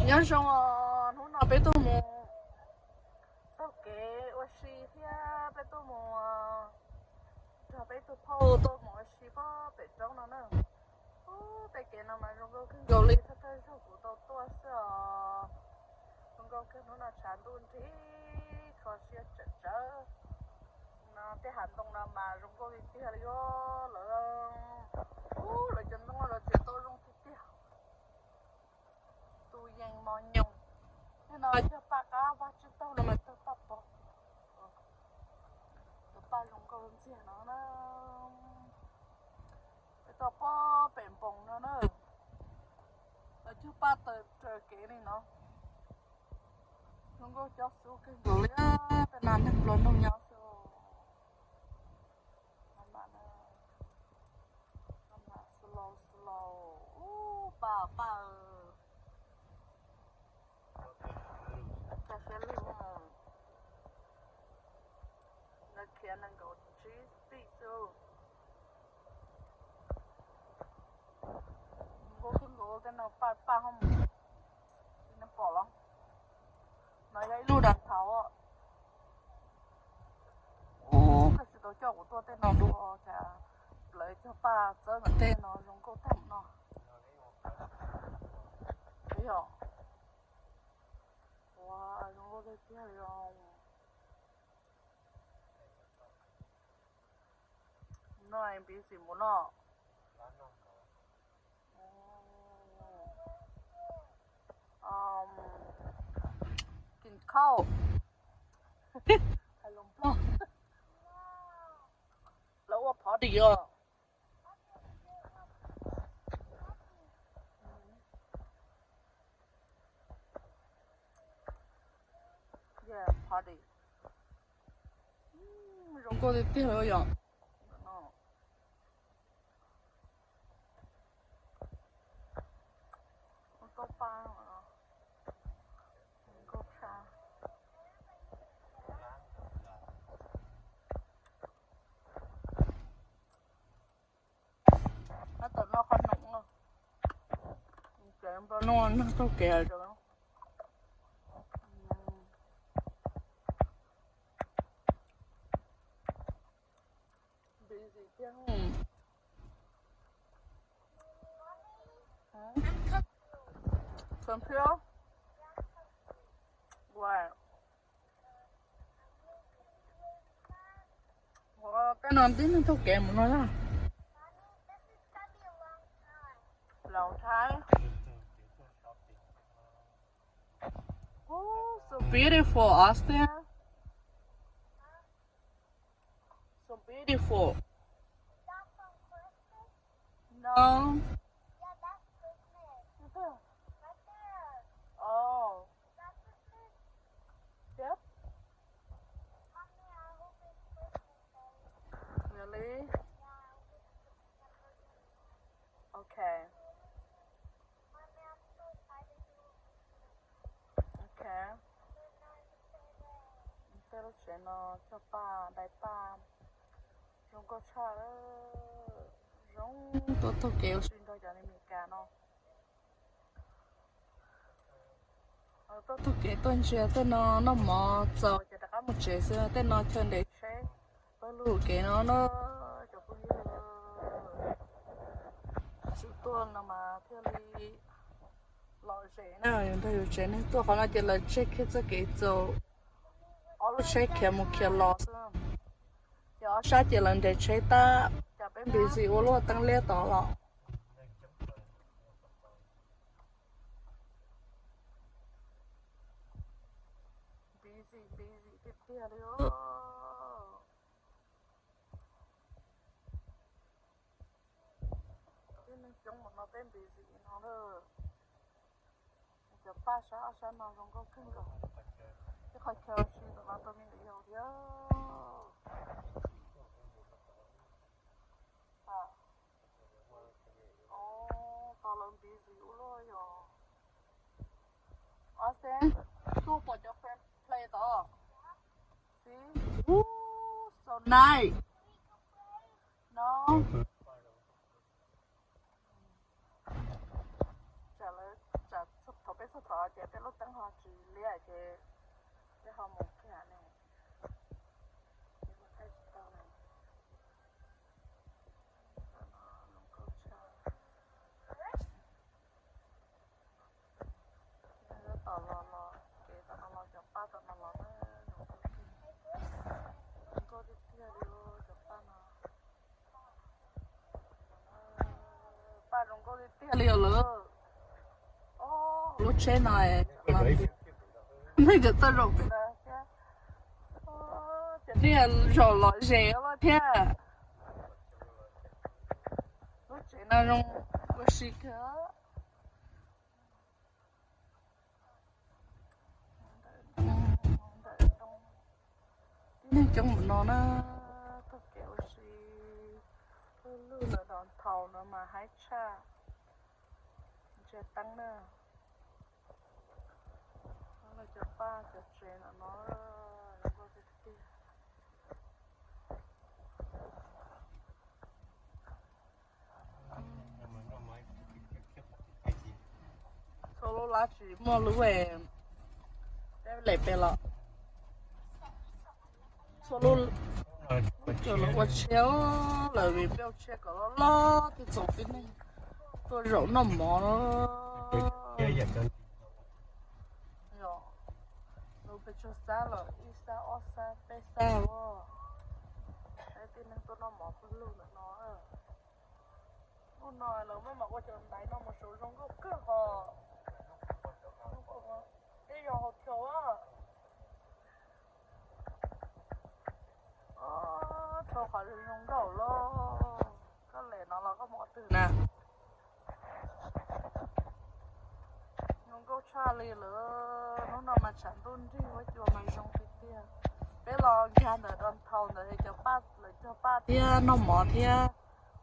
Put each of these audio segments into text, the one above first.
Nyob zoo os, hnub no peb tuaj mus taug kev ua si thiab peb tuaj mus nrog peb tus phauj tuaj mus ua si pem roob no na. Ub, tej kev no mas zoo nkauj kawg nkaus li, thawj thawj zaug kuv tau tuaj xwb os. Zoo nkauj kawg, hnub no tshav ntuj nrig kho siab tsawv tsawv. No tej hav ntoo no mas zoo nkauj tiag tiag li os. Lawv, ub, lawv cov ntoo lawv txiav tau zoo tiag tiag. Tus yees mos nyoos. Tej no cog paj qab, paj tsib taug no mas cog paj pog. Cov paj zoo nkauj ntxiag no na. Peb tuaj pob pem npoos no na. Lawv cog paj taws raws kev li no. Zoo nkauj cob xub kawg nkaus li. Tej no neeg nplua nuj nyob xwb. Slow slow. Ub, paj paj. Kaj siab lug. Lawv khiav nees nkaum tsib feet xwb. Nkauj kawg nkaus tej no, paj paj hoob. Nej pom los? No yog ib lub downtown. Ub, koj tsis tau coj kuv tuaj tej no dua cas, lawv cog paj txawb ntawm tej no zoo nkauj tag no. Yog, ua zoo nkauj tiag tiag li os. No busy mus no. Kin khau. Hais lus Nplog. Lawv ua party os. Yeah, party. Zoo nkauj tiag tiag li yom. Nkauj paj, nkauj tshaj. Tab tom noj qhov noom, tsev nplua nuj noj taug kev rau. Busy tiag. Confused? Why? Ua tej no tib neeg taug kev mus no na. Laus Thaib. Ooh, so beautiful, Austin. So beautiful. No. Oh. Yep. Really? Okay. Okay. Tej lub tsev no cog paj, dai paj, zoo nkauj tshaj. Zoo, tuaj taug kev ua si nrog cov neeg Meskas no. Tuaj taug kev tuaj ntsia tej no noj mov txaus ces rov qab mus tsev xwb. Tej no chaw nres tsheb pawg lug kev no na cov phooj ywg. Tsis tuaj no mas thiaj li lom zem na, yus nrog yus tsev neeg tuaj. Qhov no ces lawv tseg kiag txoj kev txaus, ob lub tsheb khiav mus khiav los xwb. Ces ob sab ces lawv nres tsheb tab, cas peb busy ua luaj teeb liab tod los. Busy, busy tiag tiag li os. Tib neeg coob mus no peb busy no lawm. Cov paj sab ob sab no zoo nkauj kawg nkaus. Ib qhov chaw ua si ntawm no tau me nyuam yaus thiab. Tos lawv busy ua luaj yom. Austin, kuj pom cov friend play tod. See? Ooh, so nice. No. Tsam lawv, tsam thaum peb txog tod ces peb lub teeb ho tsis liab ces peb ho mus kiag ne. Thaij tsis tau ne. Zoo nkauj tshaj. Tom los los, kev tom no los cov paj tom no los na, zoo nkauj kawg. Zoo nkauj tiag tiag li cov paj no. Paj zoo nkauj tiag tiag li os lawm. Lub tsheb no, nej cov toj zaum pem thiab, nej zaum lom zem thiab. Lub tsev no zoo ua si kawg. Tib neeg coob mus no na, taug kev ua si, lug lug ntawm downtown no mas haib tshaj. Ntsia teeb na, lawv cov paj cov tsev no no zoo nkauj tiag tiag. Txhua lub lab tsis muaj lub, peb lem pem los. Txhua lub, lawv ua tshiab, lawv vim peb ua tshiab kom loj loj thiaj txaus tib neeg tuaj zaum noj mov. Yog, lawv pes tsawg xab lawm, ib xab ob xab peb xab os. Peb tib neeg tuaj noj mov pawg lug ntawm no. Hnub no lawv muab mam ua cov ntaiv no mus saum zoo nkauj kawg hos. Tej yog hotel a. Rau qhov zoo nkauj loj. Koj lem no los koj mus qhov twg na? Zoo nkauj tshaj li lawm. Hnub no mas tshav ntuj nrig huab cua mas zoo tiag tiag. Peb los nkag ntawm downtown ntawd cov paj, lawv cog paj thiab noj mov thiab,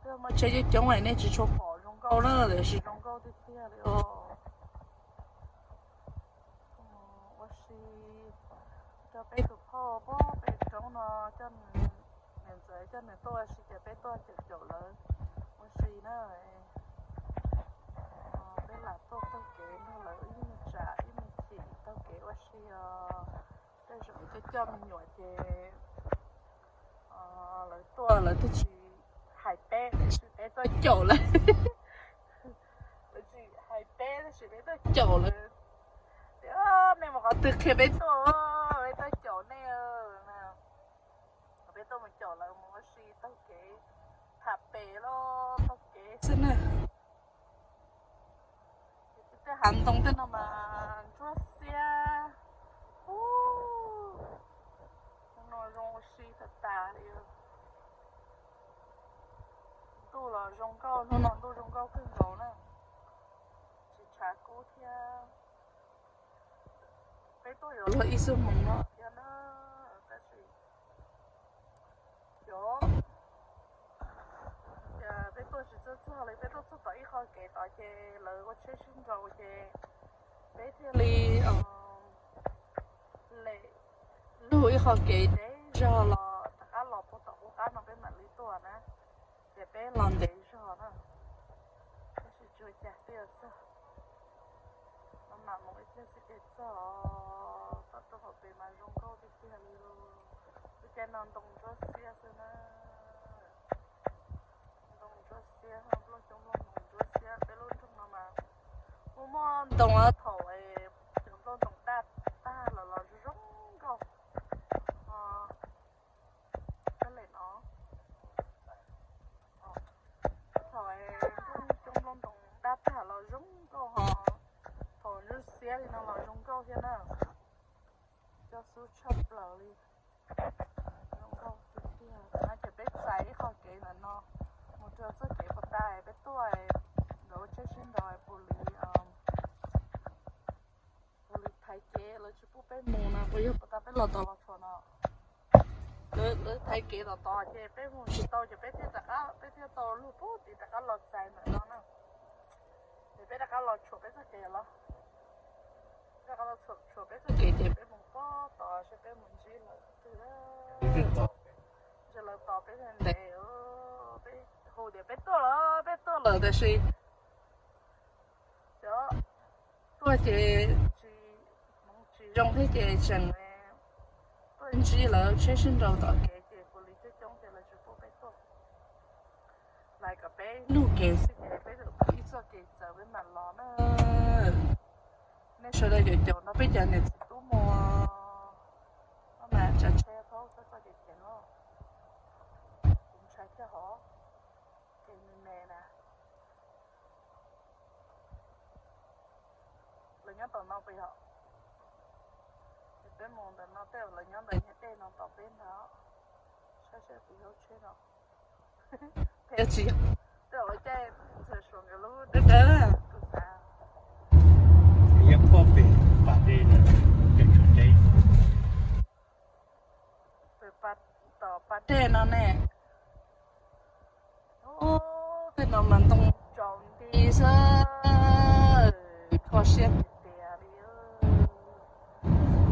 twb muaj tsheb coob coob es nej tsis tshua pom zoo nkauj na, tiam sis zoo nkauj tiag tiag li os. Ua si, coj peb tus phauj pem roob no, coj nws, niam ntxawm coj nws tuaj ua si ces peb tuaj caum caum lawv ua si na. Peb lam tuaj taug kev nrog lawv ib me tsam ib me chim taug kev ua si os. Tej zaum coj coj me nyuam ces lawv tuaj lawv twb tsis hais peb, tiam sis peb tuaj caum lawv. Lawv tsis hais peb, tiam sis peb tuaj caum lawv. Tias nej mus qhov twg qhia peb tuaj, peb tuaj caum nej. Peb tuaj mus caum lawv mus ua si taug kev, tham pem los taug kev xwb na. Tej hav ntoo tej no mas ntsuab xiab. Hnub no zoo ua si tas tas li. Ntuj los zoo nkauj, hnub no ntuj zoo nkauj kawg nkaus na. Tsis tshav kub thiab. Peb tuaj yuav luag ib xuab moos no thiab na, tab sis xyov, peb tuaj tsis txog txog li, peb tuaj txog tom ib qho kev tod ces lawv ua tsheb sib nraus ces peb thiaj li lem lug ib qho kev ntev zog los rov qab los puag tom qub qab no peb mam li tuaj na. Ces peb los ntev zog na, tab sis tsis ua cas, peb yuav txog. Maj mam mus ib pliag xwb ces txog. Toj roob hauv pes mas zoo nkauj tiag tiag li. Lub caij no ntoo ntsuab xiab xwb na. Ntoo ntsuab xiab, nplooj xyoob nplooj ntoos ntsuab xiab. Peb lub nroog no mas muaj muaj ntoo thaum cov nplooj ntoos daj tag los los zoo nkauj. Koj lem no, thaum nplooj xyoob nplooj ntoos daj tag los zoo nkauj hos, thaum ntsuab xiab li no los zoo nkauj thiab na. Coj xub tshaj plaws li. Zoo nkauj tiag tiag. Ces peb txais ib qho kev ntawm no mus rau txoj kev puag ta, peb tuaj, nkawd ua tsheb sib nraus puas li, puas li thaiv kev, lawv tsis pub peb mus na, puas yog puag ta peb los tod los tshua no. Lawv thaiv kev tom tod ces peb mus tsis tau ces peb thiaj rov qab, peb thiaj tau lug puag tim rov qab los txais ntawm no na. Ces peb rov qab los tshuam peb txoj kev los, rov qab los tshuam peb txoj kev ces peb mus puag tod seb peb mus ntsib lawv qhov twg. Ntsib lawv tos peb ntev, peb hu tias peb tuaj lawm, peb tuaj lawm tiam sis xyov tuaj ces tsis, hmoov tsis zoo thiab ces tseem tuaj ntsib lawv tsheb sib nraus tom kev ces puav leej coob coob ces lawv tsis pub peb tuaj. Lawv kom peb nug kev xwb ces peb ib txoj kev txawv peb mam los na. Nej sawv daws caum caum nrog peb cov niam txiv tub mus, mas tsav tsheb thaub txhob txoj kev ceev os. Kuv ntshai thiab hov, kev me me na. Lawv nyob tom no puas yog? Ces peb mus ntawm no tej zaum lawv nyob ntawm niag dej no tos peb ntag. Saib seb puas yog tsheb no. Peb tsis yog, tej zaum lawv caij ntxhw suav nkawd lub dawb dawb tus xav. Yog pog pem pas dej no, pem tsheb deb. Pem tom pas dej no ne. Ub, tej no mas ntoo tsaus nti xwb, kho siab tiag tiag li.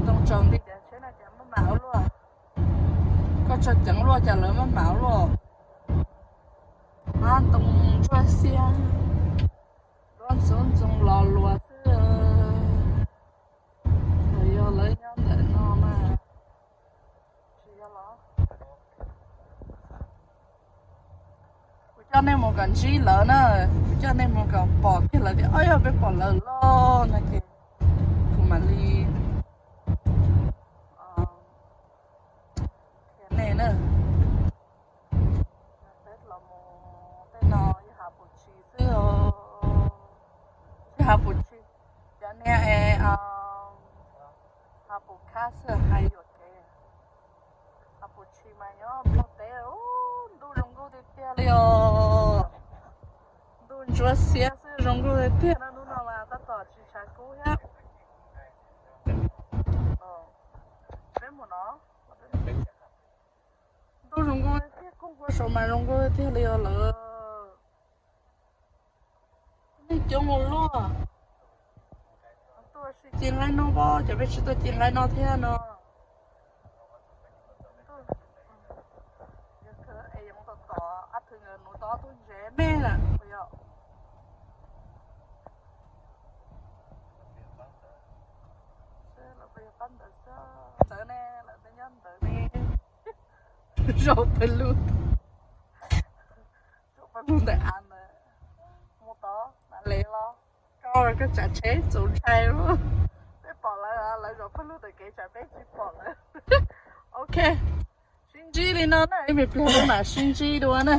Ntoo tsaus nti ces tsheb no cas maj mam ua luaj, koj tso ceev luaj cas lawv maj mam ua luaj. Ab, ntoo ntsuab xiab, duab ntxoov ntxoo los luas xwb. Yog lawv nyob ntawm no mas tsis yog los. Kuv coj nej mus kom ntsib lawv na, kuv coj nej mus kom pom kiag lawv tias, o, yog peb pom lawv loj no ces kuv mam li qhia nej na. Peb los mus tej no yog hav puv tshis xwb os, tsis hav puv tshis, cov niag es hav puv khab xwb hais yuam kev. Hav puv tshis mas nyob Nplog teb, ntuj zoo nkauj tiag tiag li os. Ntuj ntsuab xiab xwb zoo nkauj tiag tiag no, hnub no mas tab tom tsis tshav kub thiab. Peb mus no, ntuj zoo nkauj tiag, koob kua saum mas zoo nkauj tiag li os lawm. Nej coob ua luaj. Tuaj sib ci nqaij noj pob, cov peb tsis tuaj ci nqaij noj thiab no. Es yoov tom tom ab thw nkawd nuv tau ob tug ntsev me lawm puas yog? Lawv puas yog pab ntawd xwb? Ntawd ne, lawv twb nyob ntawd ne. Zaum pawg lug, zaum pawg lug ntawm av ntawd. Mus tod mam li los, koj koj tsav tsheb txaus ntshai. Peb pom lawv, lawv zaum pawg lug ntawm kev tsam peb tsis pom lawv. Ok, sib ntsib li no na, ib me pliag peb mam sib ntsib dua na.